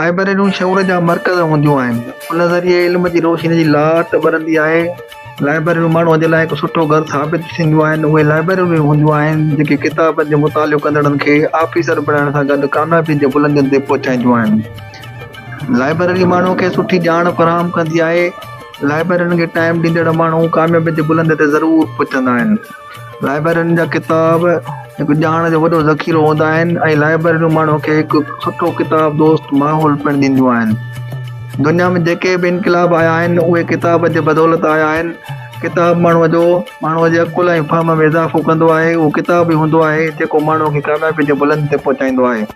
لائبريريون شعور جا مرڪز هونديون آهن. ان ذريعي علم جي روشني جي لاٽ ٻرندي آهي. لائبريريون ماڻهوء جي لاء هڪ سٺو گهر ثابت ٿينديون آهن. اهي لائبريريون ئي هونديون آهن، جيڪي ڪتابن جو مطالعو ڪندڙن کي آفيسر بڻائڻ سان گڏ ڪاميابي جي بلندين تي پهچائينديون آهن. لائبريري ماڻهوء کي سٺي ڄاڻ فراهم ڪندي آهي. لائبريرين کي ٽائيم ڏيندڙ ماڻهو ڪاميابي جي بلندين تي ضرور پهچندا آهن. لائبريرين جا ڪتاب هڪ ڄاڻ جو وڏو ذخيرو هوندا آهن ۽ لائبريريون ماڻهو کي هڪ سٺو ڪتاب دوست ماحول پڻ ڏينديون آهن. دنيا ۾ جيڪي به انقلاب آيا آهن اهي ڪتاب جي بدولت آيا آهن. ڪتاب ماڻهوء جو ماڻهوء جي عقل ۽ فهم ۾ اضافو ڪندو آهي. اهو ڪتاب ئي هوندو آهي جيڪو ماڻهوء کي ڪاميابي جي بلندين تي پهچائيندو آهي.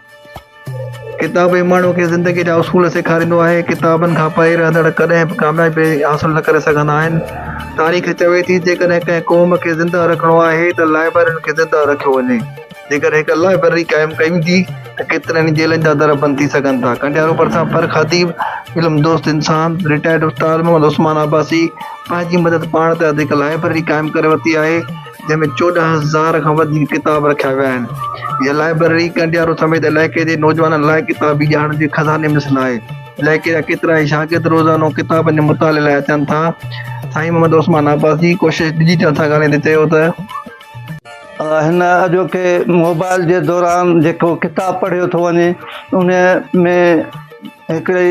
ڪتاب ئي ماڻهوء کي زندگيء جا اصول سيکاريندو آهي. ڪتابن کان پري رهندڙ ڪڏهن به ڪاميابي حاصل نه ڪري سگهندا آهن. تاريخ چوي ٿي، جيڪڏهن ڪنهن قوم کي زنده رکڻو آهي ته لائبررين کي زنده رکيو وڃي. جيڪڏهن هڪ لائبرري قائم ڪئي ويندي ته ڪيترن ئي جيلن جا در بند ٿي سگهن ٿا. ڪنڊيارو ڀرسان فرخ اديب، علم دوست انسان، رٽائرڊ استاد محمد عثمان عباسي پنهنجي مدد پاڻ تحت هڪ لائبرري قائم ڪري ورتي آهي. جنهن ۾ 14 هزار کان وڌيڪ ڪتاب رکيا ويا آهن. هيء لائبرري ڪنڊيارو سميت علائقي جي نوجوانن لاء ڪتابي ڄاڻ جي خزاني مثل آهي. علائقي جا ڪيترائي شاگرد روزانو ڪتابن جي مطالعي لاء اچن ٿا. سائين محمد عثمان عباسي ڪوشش ڊجيٽل سان ڳالهائيندي چيو ته. هن اڄوڪي موبائل جي دوران جيڪو ڪتاب پڙهيو ٿو وڃي ان ۾ هڪڙي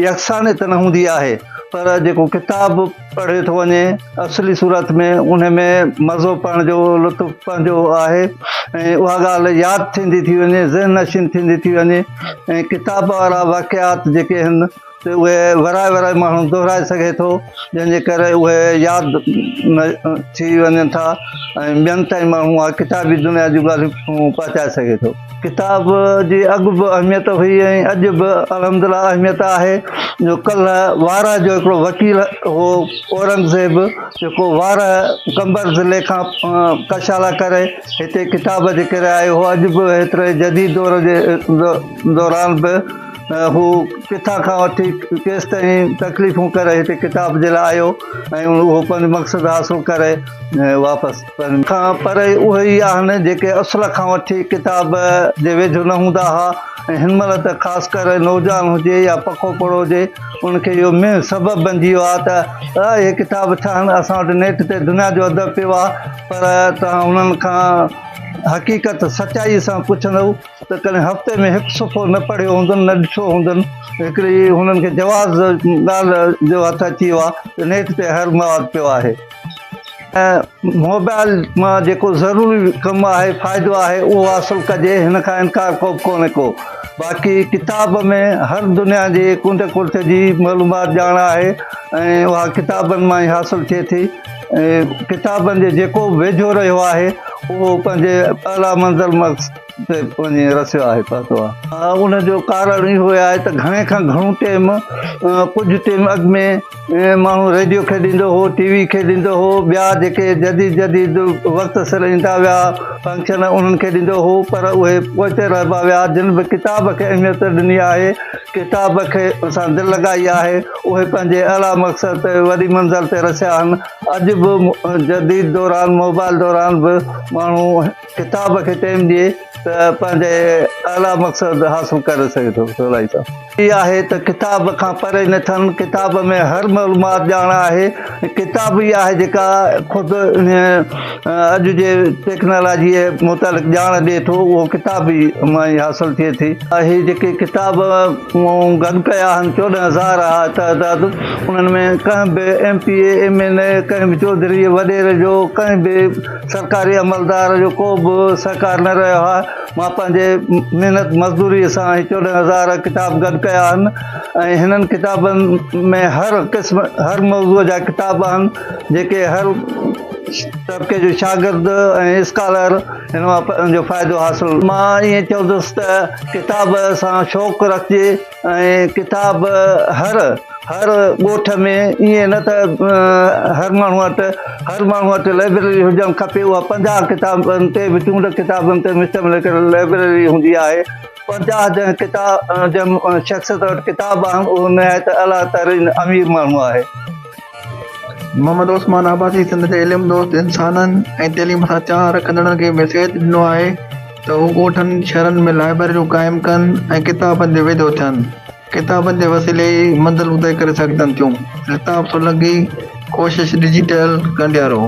يڪسانيت نه هوندي آهي پر جيڪو ڪتاب پڙهيو ٿو وڃي اصلي صورت ۾ ان ۾ مزو پڙهڻ جو لطف پنهنجو آهي ۽ اها ڳالهه ياد ٿيندي ٿي وڃي ذهن نشين ٿيندي ٿي وڃي ۽ ڪتاب وارا واقعات جيڪي آهن ته اهي ورائي ورائي ماڻهو دهرائي سگهي ٿو جنهن جي ڪري اهي ياد ٿي وڃن ٿا ۽ ٻين تائين ماڻهو اها ڪتابي دنيا جون ڳالهيون پهچائي سگهي ٿو. ڪتاب جي اڳ به اهميت هئي ۽ اڄ به الحمد لله اهميت آهي جو ڪلهه وارهه جو هڪڙو وڪيل هو اورنگزيب جيڪو وارهه قمبر ضلعي کان ڪشالا ڪري هتي ڪتاب جي ڪري آيو هو اڄ به هيتري جديد دور جي دوران به هو ڪٿان کان وٺي ڪيستائين تڪليفون ڪري هتي ڪتاب جي لاء آيو ۽ اهو پنهنجو مقصد حاصل ڪري واپس کان پري اهي ئي آهن جيڪي اصل کان وٺي ڪتاب جي ويجهو نه هوندا هئا ۽ هن مهل ته خاص ڪري نوجوان هجي يا پڪو پوڙهو هجي ان کي اهو مين سبب بنجي ويو آهي ته اهي ڪتاب ڇا آهن اسان وٽ نيٽ تي دنيا جو ادب پيو آهي پر توهان انهن کان حقيقت سچائي سان پڇندؤ ته ڪڏهن هفتي ۾ هڪ صفحو نه پڙهيو هوندن نه ڏٺو هوندن. هڪڙي هنن کي جواز ڳالهه جو هٿ اچي ويو آهي ته نيٽ تي هر مواد پيو آهي ۽ موبائل مان جيڪو ضروري ڪم آهي فائدو آهي اهو حاصل ڪجي هن کان انڪار ڪو به ڪونهي ڪو باقي ڪتاب ۾ هر دنيا جي ڪنڊ ڪڙڇ جي معلومات ڄاڻ آهي ۽ اها ڪتابن مان ئي حاصل ٿئي ٿي ۽ ڪتابن جي جيڪو به ويجهو رهيو آهي اهو پنهنجي اعليٰ منزل تي وڃي رسيو آهي پهتو آهي. ان جو ڪارڻ اهو آهي ته گهڻي کان گهڻو ٽيم ڪجهه ٽيم اڳ ۾ ماڻهو ريڊيو کي ڏيندو هو ٽي وي کي ڏيندو هو ٻيا جيڪي جديد جديد وقت سر ايندا ويا فنڪشن انهن کي ڏيندو هو پر اهي پوئتي رهبا ويا جن به ڪتاب کي اهميت ڏني آهي ڪتاب کي سان دل لڳائي آهي اهي پنهنجي اعليٰ مقصد تي وڏي منزل تي رسيا آهن اڄ به جديد دوران موبائل دوران به ماڻهو ڪتاب کي ٽيم ڏئي ته پنهنجي اعليٰ مقصد حاصل ڪري سگهي ٿو سولائي سان. هي آهي ته ڪتاب کان پري نه ٿين، ڪتاب ۾ هر معلومات ڄاڻ آهي ۽ ڪتاب ئي آهي جيڪا خود اڄ جي ٽيڪنالاجيء متعلق ڄاڻ ڏئي ٿو اهو ڪتاب ئي مان ئي حاصل ٿئي ٿي. هي جيڪي ڪتاب مون گڏ ڪيا آهن 14 هزار آهي تعداد انهن ۾ ڪنهن به M P A, M N A, ڪنهن به چوڌري وڏيري جو ڪنهن به سرڪاري عملدار جو ڪو به سهڪار نه رهيو آهي. مان پنهنجي محنت مزدوريء سان هي 14 هزار ڪتاب گڏ ڪيا آهن ۽ هنن ڪتابن ۾ هر قسم هر موضوع جا ڪتاب آهن جيڪي هر طبقي جو شاگرد ۽ اسڪالر هن مان پنهنجو فائدو حاصل مان ائين چوندس ته ڪتاب سان شوق رکجي ۽ ڪتاب هر هر ڳوٺ ۾ ائين نه ته هر ماڻهو وٽ هر ماڻهو وٽ لائبريري هجڻ کپي اها 50 ڪتابن تي به چونڊ ڪتابن تي مشتمل هڪ لائبريري هوندي آهي 50 جنهن ڪتاب جنهن شخص وٽ ڪتاب آهن اهو نهايت اعليٰ ترين امير ماڻهو آهي. محمد عثمان عباسي سنڌ جي علم دوست انسانن ۽ تعليم سان چاهه رکندڙن کي ميسيج ڏنو آهي ته هو ڳوٺن شهرن ۾ لائبريريون قائم ڪن ۽ ڪتابن جي ويجهو ٿين. ڪتابن جي وسيلي ئي منزلون طئي ڪري سگهجن ٿيون. الطاف سولنگي، ڪوشش ڊجيٽل، ڪنڊيارو.